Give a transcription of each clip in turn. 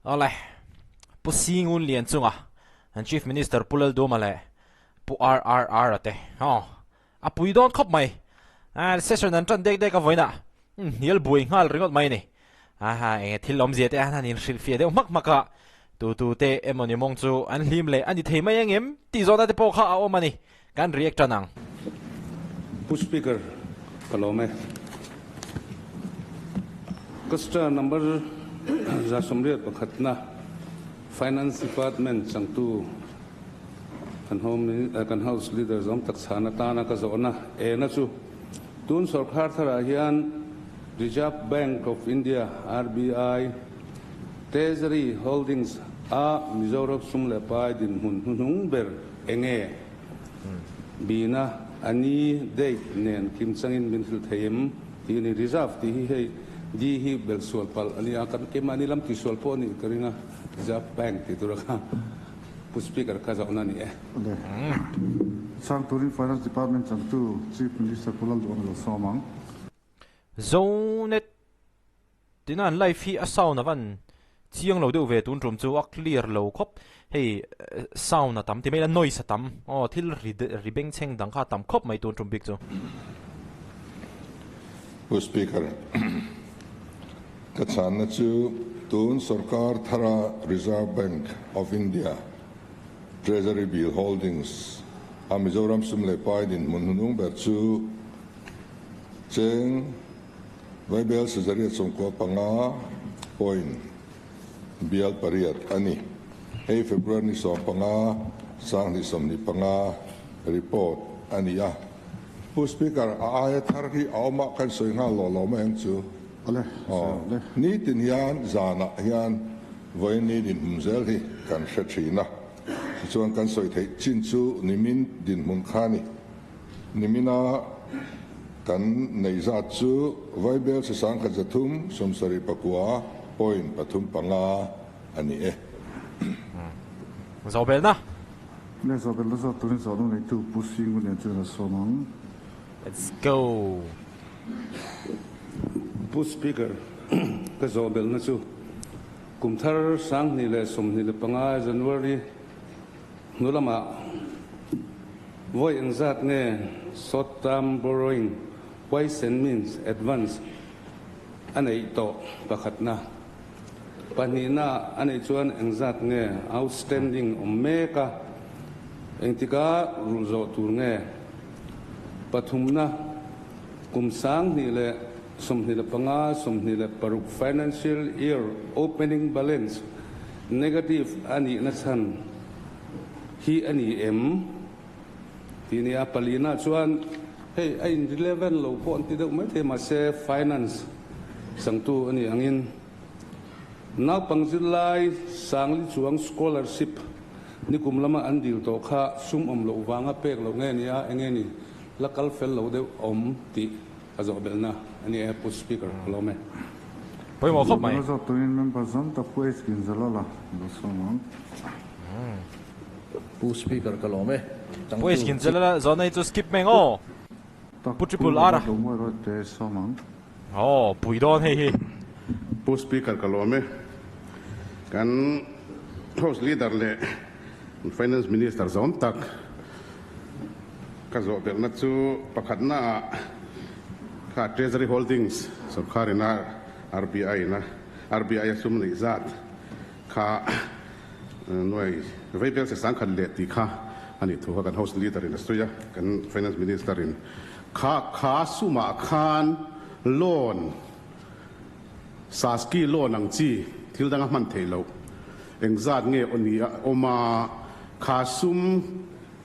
Awle, Pu Singun Lianchunga, an Chief Minister Pu Lalduama leh Pu RRR-a te aw a pui dawn khawp mai. Session an tan dek dek a vawiinah hnial buai nghal ringawt mai a ni. Aha, enge thil awmzia te an han inhrilhfiah deuh hmak hmak a, tu tu te emaw ni mawng chu an hlim leh a ni thei mai ang em tih zawhna te pawh kha a awm a ni. Kan react tan ang. Pu Speaker, ka lawm e. Cluster number 181 na Finance Department changtu kan Home kan House Leader zawm tak chhan atana ka zawhna ena chu tun sawrkhar tharah hian Reserve Bank of India, RBI, Treasury Holdings a Mizoram sum leh pai dinhmun hnuhnung ber Enge? Bina, A ni, date, nen kim changin min hrilh thei em? Tih a ni. Reserve tih hi hei D hi belh sual palh a nia, kan keimahni lam tihsual pawh a nih ka ring a, Reserve Bank tih tura kha Pu Speaker kha zawhna a ni e. Awle. Chhang turin Finance Department changtu Chief Minister Pu Lalduhawm a lo sawm ang. Zonet Tina an live hi a sound a van chiang lo deuh ve tun tum chu a clear lo khawp hei sound a tam ti mai ila noise a tam aw thil ri ri bengchheng dang kha a tam khawp mai tun tum bik chu. Pu Speaker, ka chhanna chu tun sorkar thara Reserve Bank of India Treasury Bill Holdings a Mizoram sum leh pai dinhmun hnunung ber chu cheng Vaibel Caesarea 95 point bial pariat a ni. Hei February ni 15, 2025 report a ni a. Pu Speaker, a aia thar hi a awm a, kan sawi nghal lawh lo mai ang chu. Aw, nitin hian zanah hian vawiin dinhmun zel hi kan hre thin a. Tichuan kan sawi theih chin chu nimin dinhmun kha a ni. Nimina kan neih zat chu Vaibel 13 79 point 35 a ni e. Zawhbelna. Le zawhbelna zawt turin zawhna neitu Pu Singu nen chuan a sawm ang. Let's go. Pu Speaker, ka zawhbelna chu kum thar 2025 January Hnu lamah vawi engzat nge short term borrowing huaisen means advance a neih tawh pakhatna, pahnihna a neih chuan engzat nge outstanding awm mek a, engtika rulh zawh tur nge? Pathumna, kum 2025, 26 financial year opening balance Negative a nihna chhan hi a ni em? Tih nia, palina chuan hei a in relevant lo pawh an ti deuh maithei mahse finance changtu a nih angin naupang zirlai sangli chuang scholarship nikum lama an dil tawh kha sum awm loh vanga pek loh nge nia enge ni la kal fel lo deuh awm tih A zawh belhna a ni e, Pu Speaker, ka lawm e. Pawimawh khawp mai. Zawh zawh turin member zawng tak Pu H Ginzalala lo sawm ang. Pu Speaker, ka lawm e. Pu H Ginzalala zawhna hi chu skip mai ang aw. Tak Pu Pu Triple R a. Robert Lawmawia rawt te sawm ang. Aw, pui dawn hei hi. Pu Speaker, ka lawm e. Kan House Leader leh Finance Minister zawng tak Ka zawh belhna chu pakhatna ah kha Treasury Holdings sorkar ina RBI ina RBI a sum neih zat kha nuai vei bel se 10,000 leh tih kha a nih thu kha kan House Leader in a sawi a, kan Finance Minister in kha kha sumah khan loan Saski loan ang chi thil danga hman theih loh engzat nge aw ni a awm a, kha sum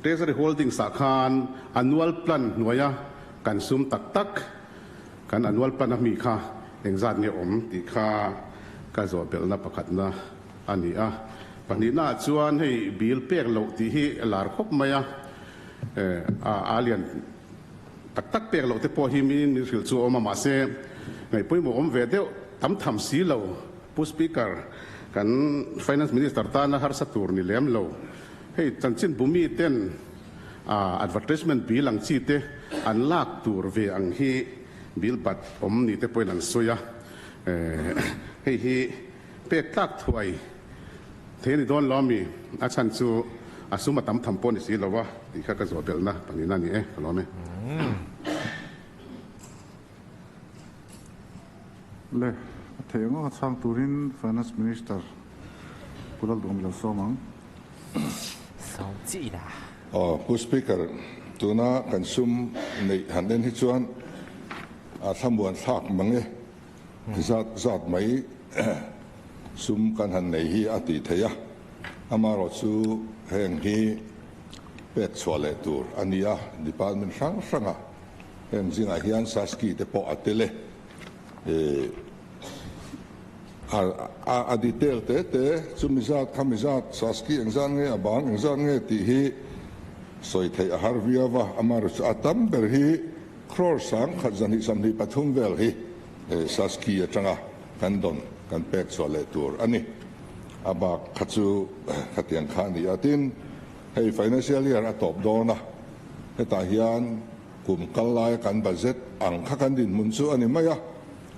Treasury Holdings ah khan annual plan hnuaia kan sum tak tak, kan annual plan a mi kha engzat nge awm tih kha ka zawh belhna pakhatna a ni a. Pahnihna ah chuan hei bill pek loh tih hi a lar khawp mai a, a lian tak tak pek loh te pawh hi miin min hrilh chu a awm a, mahse ngaihpawimawh awm ve deuh tam tham si lo. Pu Speaker, kan Finance Minister tana harsa tur ni lem lo. Hei chanchin bumi ten advertisement bill ang chi te an lak tur ve ang hi bill bat awm ni te pawhin an sawi a, hei hi pek tlak thuai. Thei a ni dawn lo ami? A chhan chu a sum a tam tham pawh ni si lo a tih kha ka zawh belhna pahnihna a ni e, ka lawm e. Le, a theih ang a chhang turin Finance Minister Pu Lalduhawm lo sawm ang. Sawm chiah ila. Aw, Pu Speaker, tuna kan sum neih han en hi chuan a thlamuan thlak mang e. Zat zat mai sum kan han nei hi a tih theih a, amaherawh chu heng hi pek chhuah leh tur a ni a, department hrang hranga heng zingah hian Saski te pawh a tel e. A detail te te chumi zat khami zat Saski engzat nge a bang engzat nge tih hi sawi theih a har viau a, amaherawh chu a tam ber hi Crore 10 223 vel hi Saski atanga kan dawn kan pek chhuah leh tur a ni. A bak kha chu khatiang kha a ni a. Tin, hei financial year a tawp dawn a, hetah hian kum kal laia kan budget ang kha kan dinhmun chu a ni mai a,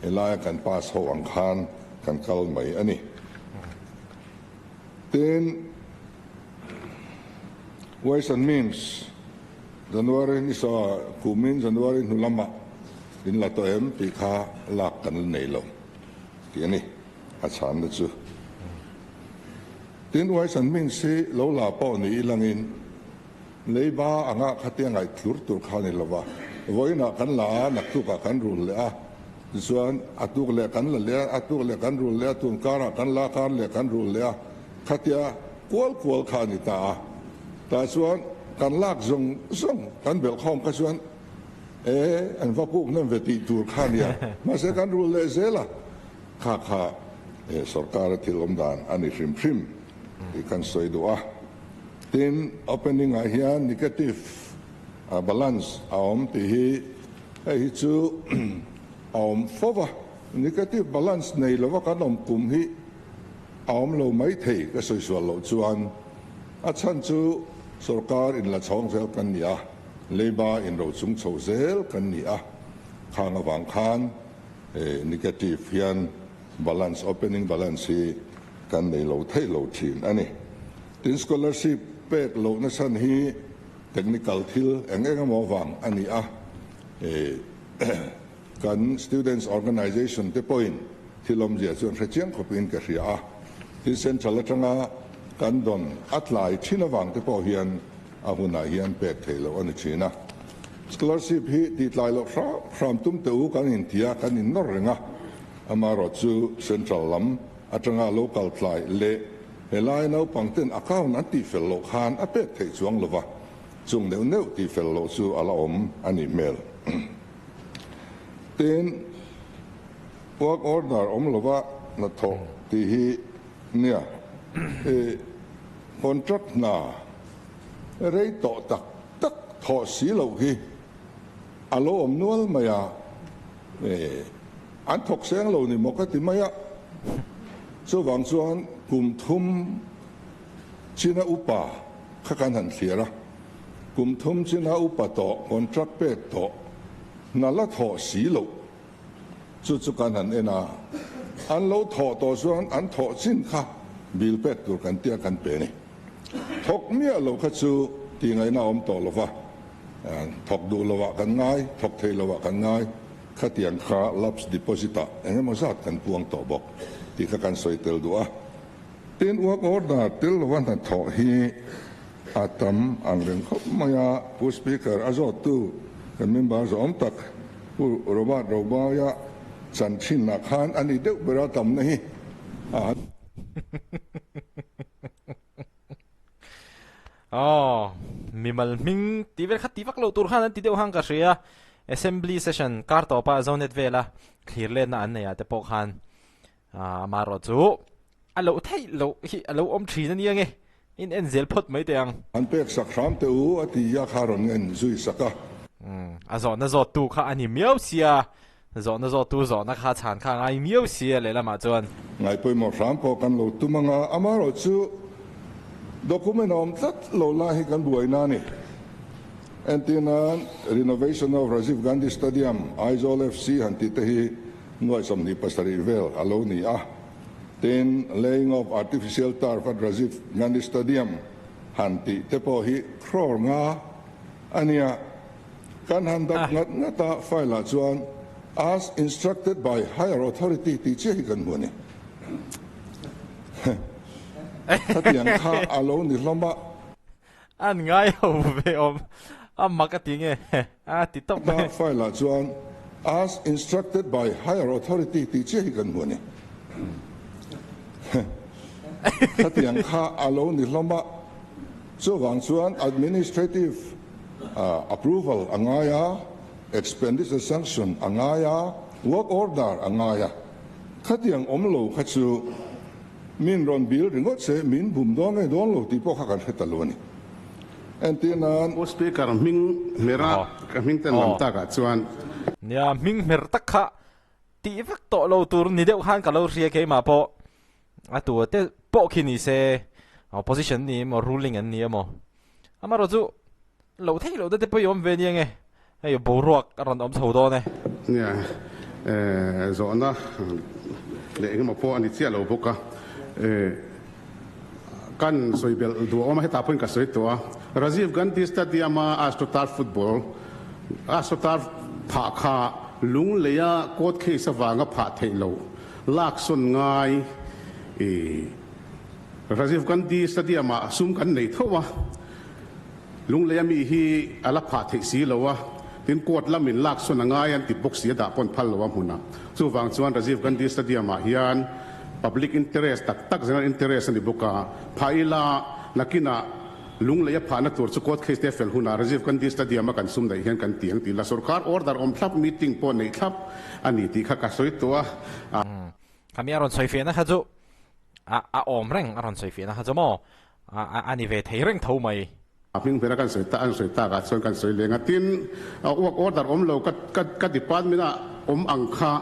helaia kan pass ho ang khan kan kal mai a ni. Tin, Ways and Means. January ni saw kumin January hnu lamah in la tawh em tih kha lak kan la nei lo tih a ni a chhanna chu. Tin, Ways and Means hi lo la pawh ni ilangin leiba anga khatia ngaih thlur tur kha a ni lova, vawiinah kan la a, naktukah kan rul leh a, tichuan a tuk leh kan la leh a, a tuk leh kan rul leh a, tun karah kan la kar leh kan rul leh a, khatia kual kual kha a ni ta a. Tah chuan kan lak zawng zawng kan belh khawm kha chuan e an va puk hnem ve tih tur kha nia, mahse kan rul leh zel a, kha kha e sorkara thil awm dan a ni hrim hrim tih kan sawi duh a. Tin, opening ah hian negative balance a awm tih hi hei hi chu a awm fo va, negative balance nei lova kan awm kum hi a awm lo mai thei ka sawi sual loh chuan. A chhan chu sorkar in la chhawng zel kan ni a, leiba in ro chung chho zel kan ni a, khang avang khan negative hian balance, opening balance hi kan nei lo theih lo thin a ni. Tin, scholarship pek lohna chhan hi technical thil eng eng emaw vang a ni a, kan students organisation te pawhin thil awmzia chuan hre chiang khawpin ka hria a, tin central atanga kan dawn a tlai thin avang te pawh hian a hunah hian pek theih loh a ni thin a. Scholarship hi tih tlai loh hram hram tum teh u kan inti a, kan innawr reng a, amaherawh chu central lam atanga lo kal tlai leh helai naupang ten account an tih fel loh khan a pek theih chuang lova, chung neuh neuh tih fel loh chu a la awm a nih hmel. Tin, work order awm lova hnathawh tih hi nia i contract hna rei tawh tak tak thawh si loh hi a lo awm nual mai a, an thawk seng lo ni maw ka ti mai a, chuvang chuan kum thum china upa kha kan han thlir a. Kum thum china upa tawh, contract pek tawh, hna la thawh si loh chu chu kan han en a, an lo thawh tawh chuan an thawh chin kha bill pek tur kan tia kan pe a ni. Thawk miah lo kha chu tih ngaihna a awm tawh lo va, thawk duh lovah kan ngai, thawk thei lovah kan ngai, khatiang kha lapse deposit ah eng emaw zat kan puang tawh bawk tih kha kan sawi tel duh a. Tin, work order tel lova hna thawh hi A tam ang reng khawp mai a, Pu Speaker, a zawttu kan member zawm tak Pu Robert Robaia chan thinah khan a ni deuh ber a tamna hi a. Aw, mimal hming tih vel kha ti vak loh tur khan an ti deuh hang ka hria. Assembly session kar tawpa Zonet vela thlir letna an neih ah te pawh khan Amaherawh chu a loh theih loh hi a lo awm thin a nia nge, in en zel phawt mai teh ang. An pek sak hram teh u a ti a kha rawn en zui sak a. A zawhna zawttu kha a ni miau sia, zawhna zawttu zawhna kha chhan kha a ngai miau sia lehlamah chuan. Ngaihpawimawh hram pawh kan lo tum anga, amaherawh chu document a awm tlat lo lai hi kan buaina a ni. Entirnan Renovation of Rajiv Gandhi Stadium, Aizawl FC han tih te hi Nuai 27 vel a lo ni a. Tin, laying of artificial turf at Rajiv Gandhi Stadium han tih te pawh hi crore nga a nia. Kan han dap ngat ngat a, file ah chuan as instructed by higher authority tih chiah hi kan hmu a ni. Khatiang kha a lo ni hlawm a. An ngai ho ve awm a mak a ti nge a ti tawp mai. Ta file ah chuan as instructed by higher authority tih chiah hi kan hmu a ni. Khatiang kha a lo ni hlawm a, chuvang chuan administrative approval a ngai a, expenditure sanction a ngai a, work order a ngai a. Khatiang awm lo kha chu Min rawn bil ringawt se min bum dawn nge dawn lo tih pawh kha kan hre ta lo a ni. Entir nan. Pu Speaker, hming hmera ka hming ten lam takah chuan. Nia, hming hmer tak kha tih vek tawh lo tur ni deuh khan ka lo hria keimah pawh a tu te pawh khi ni se opposition ni emaw ruling an ni emaw amaherawh chu Lo thei lo te pawh i awm ve nia nge? Hei boruak a rawn awm chho dawn e. Nia, zawhna leh engemaw pawh a ni chiah lo bawk a. Kan sawi belh duh a awm a, hetah pawhin ka sawi tawh a. Rajiv Gandhi Stadium-a Astroturf football, Astroturf phah kha lungleia court case avanga phah theih loh laksawn ngai i Rajiv Gandhi Stadium-ah sum kan nei tho a. Lunglei a mi hi a la phah theih si lo a, tin court lamin lak sawn a ngai an ti bawk si a dah pawn phal lo a hmun a. Chuvang chuan Rajiv Gandhi Stadium ah hian public interest tak tak general interest a ni bawk a, phah ila nakinah Lunglei a phahna tur chu court case te fel hunah Rajiv Gandhi Stadium a kan sum daih hian kan ti ang tih la sorkar order awm thlap meeting pawh neih thlap a ni tih kha ka sawi tawh a. Khami a rawn sawi fiahna kha chu a awm reng a rawn sawi fiahna kha chu maw A ni ve thei reng tho mai. A hming bera kan sawi ta an sawi takah chuan kan sawi leng a, tin work order awm lo ka ka ka department ah awm ang kha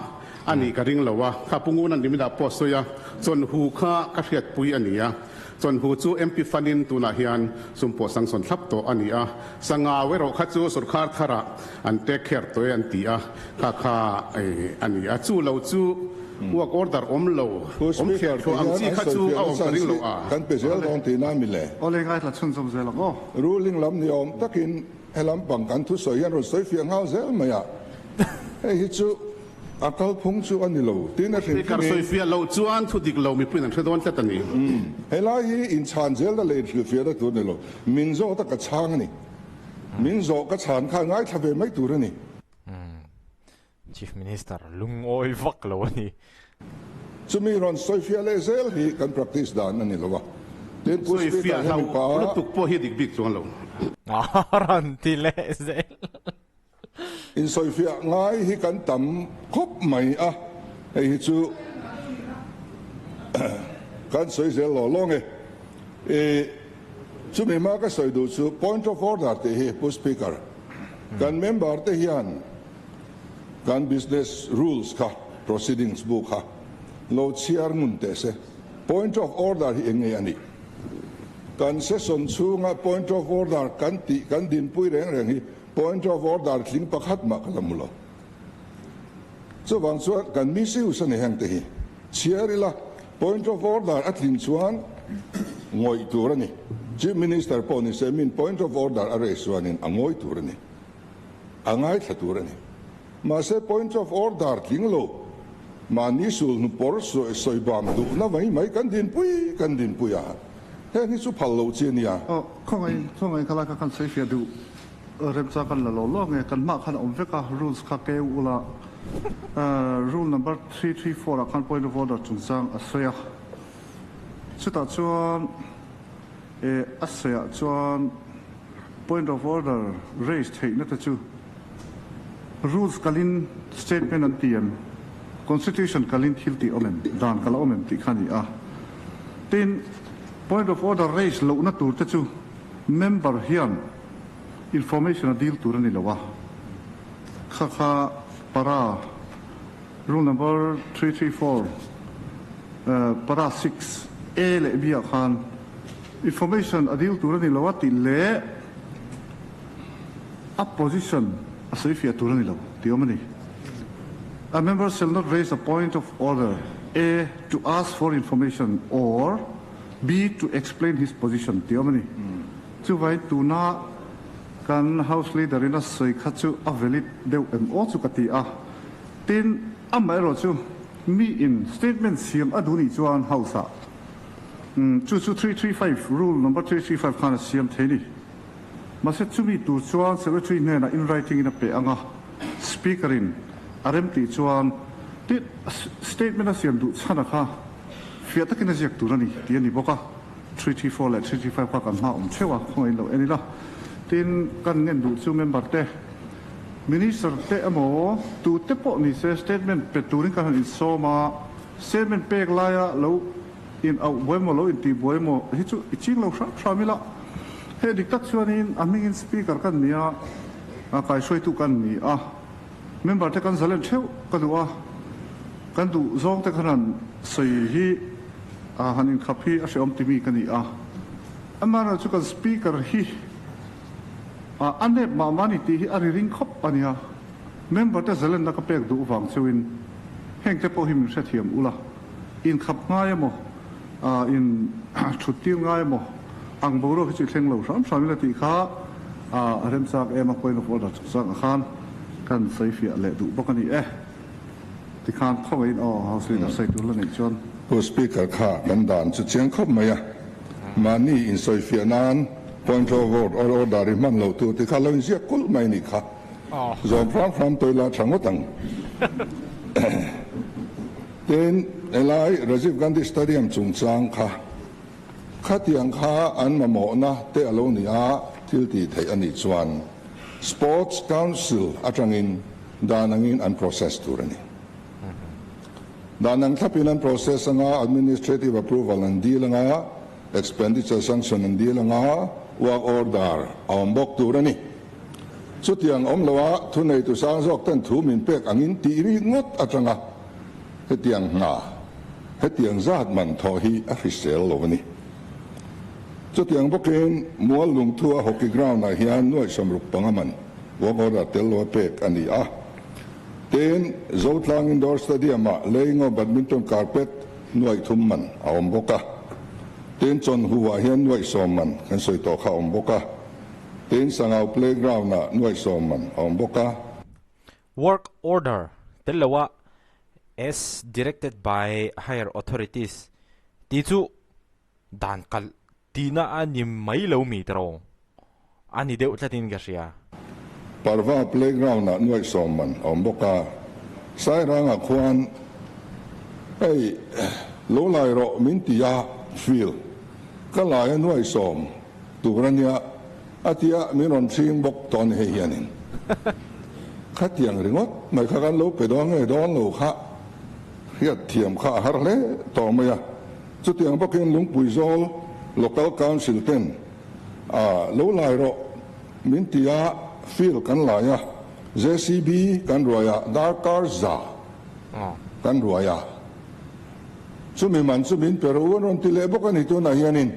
a nih ka ring lo a, kha Pu Nguna nimin ah pawh a sawi a, chawnhu kha ka hriatpui a ni a, chawnhu chu MP fund in tunah hian sum pawh sanction thlap tawh a ni a, sangau erawh kha chu sorkar tharah an take care tawh e an ti a, kha kha a ni a, chu lo chu work order awm lo, Pu awm Speaker, thliah thluah ang tihian chi an kha sawi chu fiah a awm nasa ka an ring si, lo a. kan pe zel dawn tihna a mi le? Awle ngaithla chhunzawm zel ang aw. Ruling lam ni awm takin he lampang kan thusawi hian rawn sawi fiah nghal zel mai a, hei hi chu a kalphung chu a ni lo tiin a Pu Speaker, hrilhfimin. sawi fiah loh chuan thu dik lo mipuiin an hre dawn tlat a ni. Helai hi inchhan zelna leh inhrilhfiahna tur a ni lo, min zawt a ka chhang a ni. Min zawh ka chhan kha ngaithla ve mai tur a ni. Chief Minister lungawi vak lo a ni. Chumi rawn sawifiah leh zel hi kan practice dan a ni lo a. Tin, Pu Speaker Sawifiah hemi hlauh pa. lutuk pawh hi dik bik chuang lo. A rawn ti leh zel. Insawifiah ngai hi kan tam khawp mai a, hei hi chu kan sawi zel law law nge. I chumi hma ka sawi duh chu point of order tih hi Pu Speaker, kan member te hian kan business rules kha, proceedings bu kha lo chhiar ngun teh se. Point of order hi eng nge a nih? Kan session chhunga point of order kan tih kan dinpui reng reng hi point of order tling pakhat mah ka la hmu lo. Chuvang chuan kan misuse a ni heng te hi chhiar ila point of order a tlin chuan ngawih tur a ni. Chief Minister pawh ni se min point of order a raise chuanin a ngawi tur a ni. A ngaithla tur a ni. Mahse point of order tling lo mahni sulhnu pawr sawi bam duhna mai mai kan dinpui kan dinpui a, heng hi chu phal lo chi a nia. Aw, khawngaih khawngaih kha lai kha kan sawi fiah duh. Remchang kan la lo lo nge kan hmah khan a awm vek a, rules kha keu ula rule number 334 ah khan point of order chungchang a sawi a, chutah chuan a sawi ah chuan point of order raise theihna te chu rules kalin statement an ti em, constitution kalin thil tih awm em, dan kal a awm em tih kha a ni a, tin point of order raise lohna tur te chu member hian Information a dil tur a ni lo a, kha kha para rule number 334 para 6 A leh B ah khan information a dil tur a ni lo a tih leh a position a sawi fiah tur a ni lo tih awm a ni. A member shall not raise a point of order. A. To ask for information or B. To explain his position tih a awm a ni. Chuvai tuna kan House Leader in a sawi kha chu a valid deuh em aw chu ka ti a. Tin, amaherawh chu mi in statement siam a duh nih chuan House ah chu chu 335 rule number 335 khan a siam thei a ni. Mahse chumi tur chuan Secretary hnenah in writing in a pe ang a, Speaker in a rem tih chuan tin statement a siam duh chhan a kha fiah takin a ziak tur a ni tih a ni bawk a, 334 leh 335 kha kan hma awm theuh a, khawngaih in lo en ila. Tin, kan ngen duh chu member te, Minister te emaw tu te pawh ni se statement pe turin kan han insawm a, statement pek laia lo In auh buai maw lo in tih buai maw hi chu i ching lo hram hram ila. Hei dik tak chuanin a hmingin Speaker kan ni a, kaihruaitu kan ni a, member te kan zalen theuh ka duh a, kan duh zawng te khan han sawi hi han inkhap hi a hrehawm timi ka ni a. Amaherawhchu chu kan Speaker hi a nep mah mah ni tih hi a ri ring khawp a nia. Member te zalenna ka pek duh vang cheuhin heng te pawh hi min hrethiam ula. Inkhap ngai emaw, in thut tir ngai emaw ang boruak hi chu i thleng lo hram hram ila tih kha a remchak em a, point of order chungchang ah khan kan sawi fiah leh duh bawk a ni e. Tikhan khawngaihin aw House Leader sawi tur la neih chuan. Pu Speaker kha kan dan chu chiang khawp mai a, mahni insawifiah nan point of order i hman loh tur tikha lo inziak kulh mai nih kha. Zawm hram hram tawih la tha ngawt ang. Tin, helai Rajiv Gandhi Stadium chungchang kha khatiang kha an mamawhna te a lo ni a, thil tih theih a nih chuan Sports Council atangin dan angin an process tur a ni. Dan ang thlapin an process anga administrative approval an dil anga, expenditure sanction an dil anga, work order a awm bawk tur a ni. Chutiang awm loa thuneitu sang zawk ten thu min pek angin tih rik ngawt atanga hetiang hna, hetiang zat man thawh hi a hrisel lo a ni. Chutiang bawkin Mual Lungthua Hockey Ground ah hian nuaih 65 man work order tel loa pek a ni a. Tin, Zotlang Indoor Stadium ah Leingo Badminton Carpet nuaih thum man a awm bawk a. Tin, Chawnhu ah hian nuaih sawm man kan sawi tawh kha a awm bawk a. Tin, Sangau Playground ah nuaih sawm man a awm bawk a. Work order tel loa as directed by higher authorities tih chu dan kalh tihna a ni mai lo mi tiraw? A ni deuh tlatin ka hria. Parva playground ah nuaih sawm man a awm bawk a, Sairangah khuan hei lo lai rawh min ti a field ka lai a nuaih sawm tur a nia a tia min rawn hring bawk tawh a ni hei hianin khatiang ringawt mai kha kan lo pe dawn nge dawn lo kha hriat thiam kha a har hle tawh mai a, chutiang bawkin Lungpui Zawl Local Council ten a lo lai rawh min ti a field kan lai a JCB kan ruai a darkar za kan ruai a chumi man chu min pe rawh u an rawn ti leh bawk a ni tunah hianin.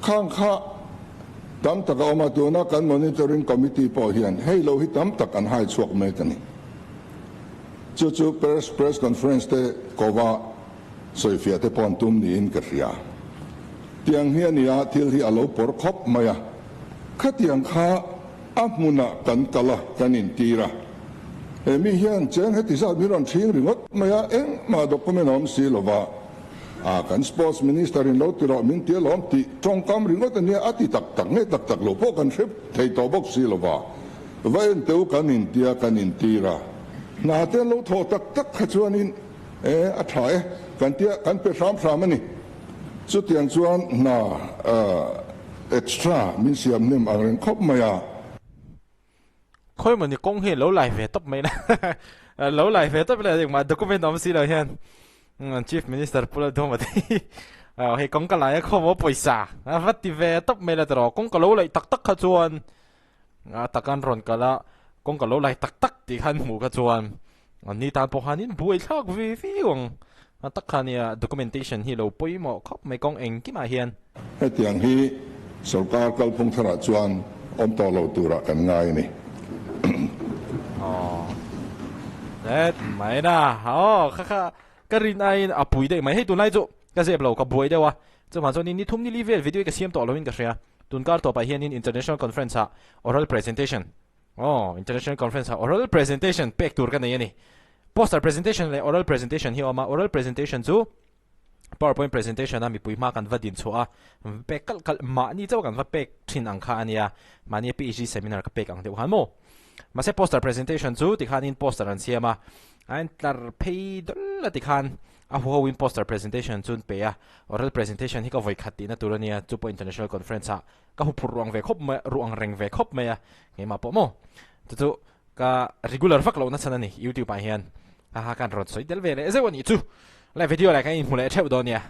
Khang kha tam tak a awm a, tuna kan Monitoring Committee pawh hian hei lo hi tam tak an hai chhuak mek a ni. Chu chu Press Press Conference te kova sawifiah te pawh an tum niin ka hria. Tiang hi a nia, thil hi a lo pawr khawp mai a. Khatiang kha a hmunah kan kal a, kan intir a. He mi hian cheng heti zat min rawn thing ringawt mai a, engmah document a awm si lova. A, kan Sports Minister in lo ti rawh min ti alawm tih tawngkam ringawt a nia, a ti tak tak nge tak tak lo pawh kan hre thei tawh bawk si lova, va en teu kan intia kan intir a, hna te an lo thawh tak tak kha chuanin e a tha e kan tia kan pe hram hram a ni. Chutiang chuan hna extra min siam hnem ang reng khawp mai a. Khawi mawni kawng hi lo lai ve tawp mai la lo lai ve tawp ila engmah document awm si lo hian Chief Minister Pu Lalduhoma te hi hei kawng ka lai a khawm aw pawisa a va ti ve tawp mai la tiraw kawng ka lo laih tak tak kha chuan a takan rawn kal a kawng ka lo lai tak tak tih khan hmuh kha chuan ni tan pawh khanin buai thlak ve viau ang a tak kha nia documentation hi lo pawimawh khawp mai kawng engkimah hian. Hetiang hi sorkar kalphung tharah chuan awm tawh lo turah kan ngai a ni. Aw, that mai na, aw kha kha. Ka rin aiin a pui daih mai. Hei tunlai chu ka zep lo, ka buai deuh a. Chuvang chuanin ni thum ni li vel video hi ka siam tawh loin ka hria. Tunkar tawpah hianin International Conference ah Oral Presentation Aw, International Conference ah Oral Presentation pek tur ka nei a ni. Poster Presentation leh Oral Presentation hi a awm a. Oral Presentation chu PowerPoint Presentation a mipui hma kan va din chhuah a, pek kalh kalh mahni chauh kan va pek thin ang kha a nia. Mahnia PhD seminar ka pek ang deuh khan maw. Mahse Poster Presentation chu tikhanin poster an siam a, a intlar phei dawl a tikhan A huho in poster presentation chu an pe a, oral presentation hi ka vawi khat tihna tur a nia, chu pawh international conference ah ka hu phurh ruang ve khawp mai, ruang reng ve khawp mai a, keimah pawh maw? Chu chu ka regular vak lohna chhan a ni, youtube ah hian haha ka han rawn sawi tel ve leh zeuh a nih chu, le video leh kan inhmu leh theuh dawn nia.